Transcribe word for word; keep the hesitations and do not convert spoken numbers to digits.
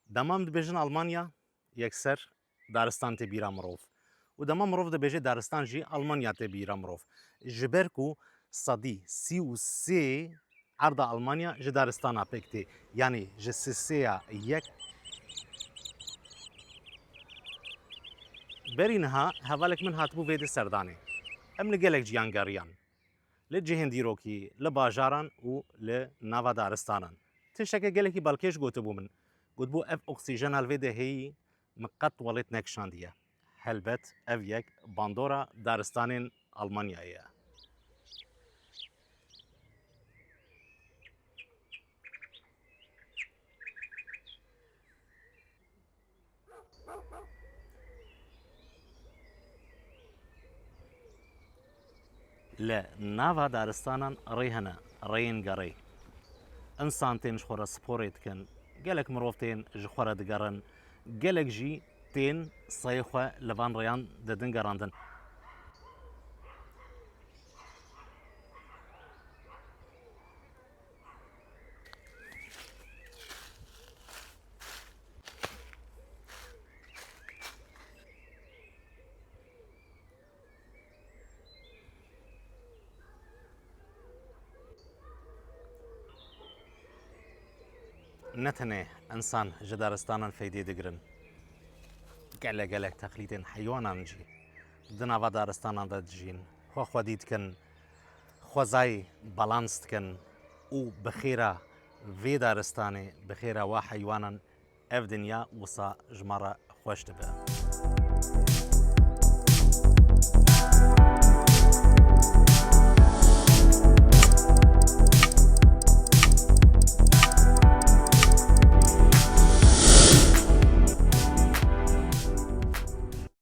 Dema em dibêjin Almanya, yekser daristan tê bîra mirov. Û dema mirov dibêje daristan jî, Almanya tê bîra mirov. Ji ber ku sedî sî û sê erda Almanya ji daristana pêk tê. Yanî ji sisêya yek. Berî niha hevalek min hatibû vê di serdanê. Em li gelek ciyan geriyan. Li cihên dîrokî, li bajaran û li nava daristanan. Tişteke gelekî balkêş gotibû min. Gotibû, ev oksîjena li vê deheyî min qet welêt nekişandiye. Helbet ev yek bandora daristanên Almanyayê ye. Li nava daristanan rê hene, rêyên gerê. Însan tên ji xwe re sporê dikin, gelek mirov tên ji xwe re digerin, gelek jî tên seyê xwe li van rêyan didin gerandin. Ne tenê însan ji daristanan feydê digirin. Gelek gelek teqlîdên heywanan jî di nava daristanan de dijîn. Xwe xwedî dikin, xwezayî balans dikin û bi xêra vê daristanê, bi xêra wa heywanan ev dinya wisa ji me re xweş dibe.